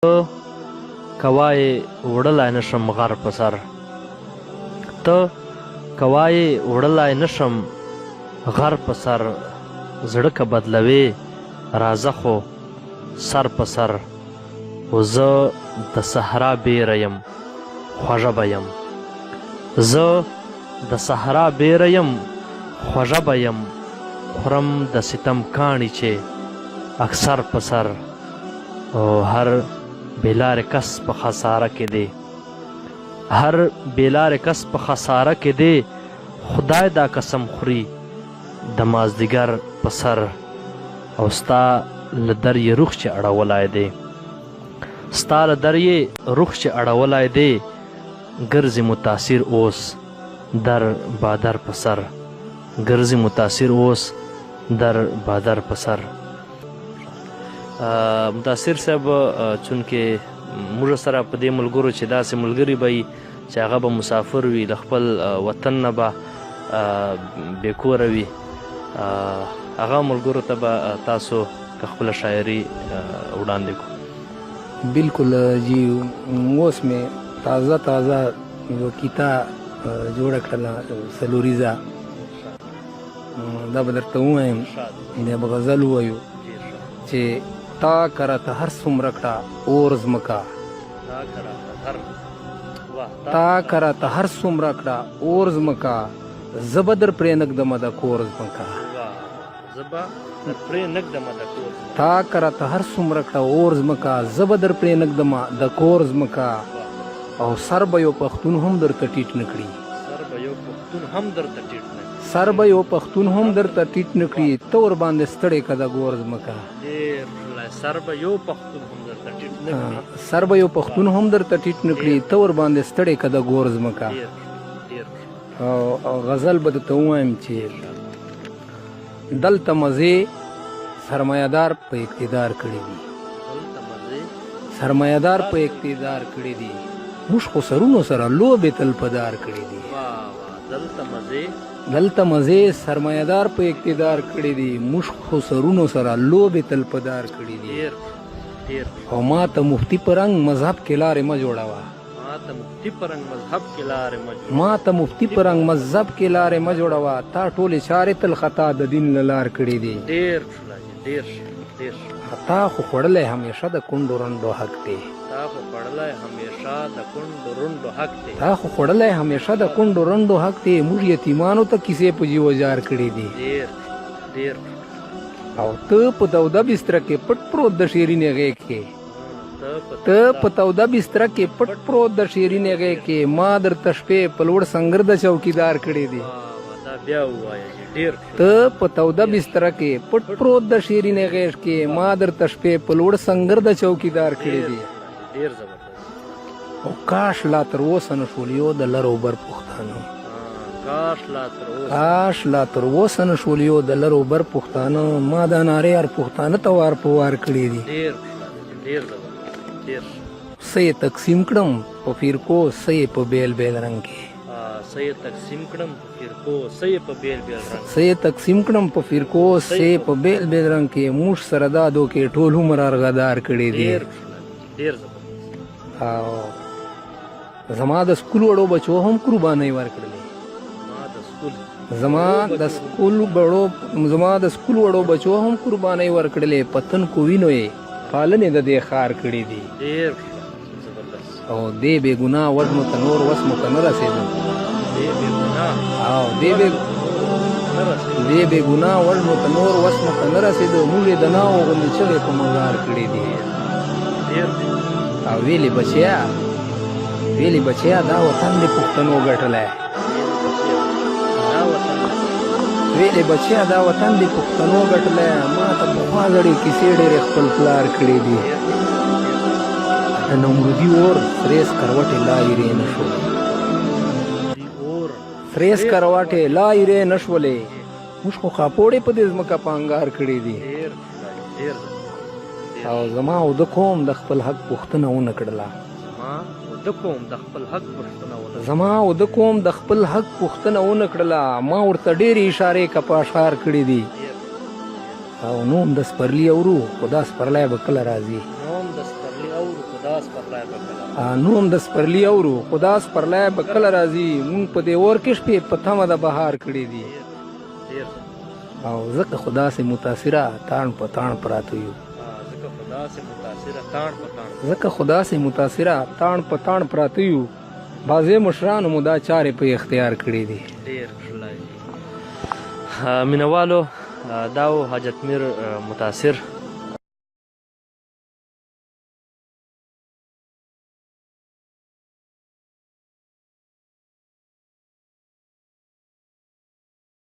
ته که وایې وړلای نه شم غر په سر ته که وایې وړلای نه شم غر په سر زړه که بدلوې راځه خو سر په سر خو زه د صحرا بیره یم خوږه به یم زه د صحرا بیره یم خوږه به یم خورم د ستم کاڼي چې اکثر په سر او هر بې لارې کس په خساره کې دی هر بې لارې کس په خساره کې دی خدای دا قسم خوري د مازدیګر په سر او ستا له در یې روخ چې اړولای دی ستا له در یې روخ چې اړولای دی ګرځي متاثر اوس در بادر په سر ګرځي متاثر اوس در بادر په سر. متاثر صاحب چونکه موږ سره په دې ملګرو چې داسې ملګري به وي چې هغه به مسافر وي له خپل وطن نه به بې کوره وي هغه ملګرو ته به تاسو که خپله شاعري وړاندې کو. بالکل جی اوس مې تازه تازه یوه کیته جوړه کړله څلوریزه دا به درته ووایم بیا به غزل ووایو چې تا که راته هر څومره کړه اور ځمکه تا که راته هر څومره کړه اور ځمکه زه به در پرې نه ږدمه د کور ځمکه تا که راته هر څومره کړه اور ځمکه زه به در پرې نه ږدمه د کور ځمکه او سر به یو پښتون هم درته ټیټ نه کړي سر به یو پښتون هم درته ټیټ نه کړي ته ورباندې ستړې که د ګور ځمکه. ډېر ښکلی سر به یو پښتون هم درته ټیټ نه کړي. سر به یو پښتون هم درته ټیټ نه کړي ته ورباندې ستړې که د ګور ځمکه. او غزل به درته ووایم چې دلته مزې سرمایه دار په اقتدار کړي دي سرمایه دار په اقتدار کړي دي موږ خو سرونو سره لوبې تل په دار کړي دي دلته مزې دلته مزې سرمایه دار په اقتدار کړي دي موږ خو سرونو سره لوبې تل په دار کړي دي او ما ته مفتي په رنګ مذهب کې لارې مه جوړوه ما ته مفتي په رنګ مذهب کې لارې مه جوړوه. ما ته مفتي په رنګ مذهب کې لارې مه جوړوه تا ټولې چارې تل خطا د دین له لار کړې دي. ډېر ښکلی جي ډېر ښه ډېر ښه. تا خو خوړلی همېشه د کونډو رنډو حق دی. تا خو خوړلی همېشه د کونډو رنډو حق دی. تا خو خوړلی همېشه د کونډو رنډو حق دی موږ یتیمانو ته کیسې په جیو جار کړې دي. ډېر ښه ډېر ښه. او ته په توده بستره کې پټ پروت د شیرینې غېږ کې. ته په توده بستره کې پټ پروت د شیرینې غېږ کې ما درته شپې په لوړ سنګر د چوکیدار کړې دي. ته په توده بستره کې پټ پروت د شیرینې غېږ کې ما درته شپې په لوړ سنګر د چوکیدار کړې دي. او کاش لا تر اوسه نه شول یو د لر او بر پښتانه. کاش لا تر اوسه نه شول یو د لر او بر پښتانه ما دا نارې هر پښتانه ته وار په وار کړې دي. څه یې تقسیم کړم په فرقو څه یې په بیل بیل رنګ کې. څه یې تقسیم کړم په فرقو څه یې په بیل بیل رنګ څه یې تقسیم کړم په فرقو څه یې په بیل بیل رنګ کې موږ سره دا دوکې ټول عمر ارغدار کړي دي. ډیر زبردست. او زما د سکول وړو بچو هم قربانۍ ورکړلې. زما د سکول وړو زما د سکول وړو بچو هم قربانۍ ورکړلې په تنکو وینو یې پالنې د دې ښار کړې دي. ډیر زبردست. او دې بې ګناه وږمو ته نور وس مو ته نه رسېدو. دې بې ګناه او دې بې دې بې ګناه وږمو ته نور وس مو ته نه رسېدو موږ یې د ناوو غوندې چغې په مزار کړې دي. او ویلې بچیا ویلې بچیا دا وطن دې پښتنو ګټلی. ویلې بچیا دا وطن دې پښتنو ګټلی ما ته پخوا زړې کیسې ډېرې خپل پلار کړې دي. د نمرودي اور سرې سکروټې لا ایرې نه شولې. سرې سکروټې لا ایرې نه شولې موږ خو خاپوړې په دې ځمکه په انګار کړې دي. او زما او د قوم د خپل حق پوښتنه ونه کړله. زما او د قوم د خپل حق پوښتنه ونه کړله ما ورته ډېرې اشارې که په اشعار کړې دي. او نوم د سپرلي اورو خو دا سپرلی به کله راځي. نوم د سپرلي اورو خو خدا سپرلی به کله نوم د سپرلي اورو، خدا سپرلی به کله راځي، مونږ په دې اور کې شپې په تمه د بهار کړې دي. او ځکه خو داسې متاثره تاڼ په تاڼ پراته یو. ځکه خو داسې متاثره تاڼ په تاڼ. ځکه خو داسې متاثره تاڼ په تاڼ پراته یو، بعضې مشرانو مو دا چارې په اختیار کړې دي. ډېر ښکلی. مینوالو دا و حاجت میر متاثر.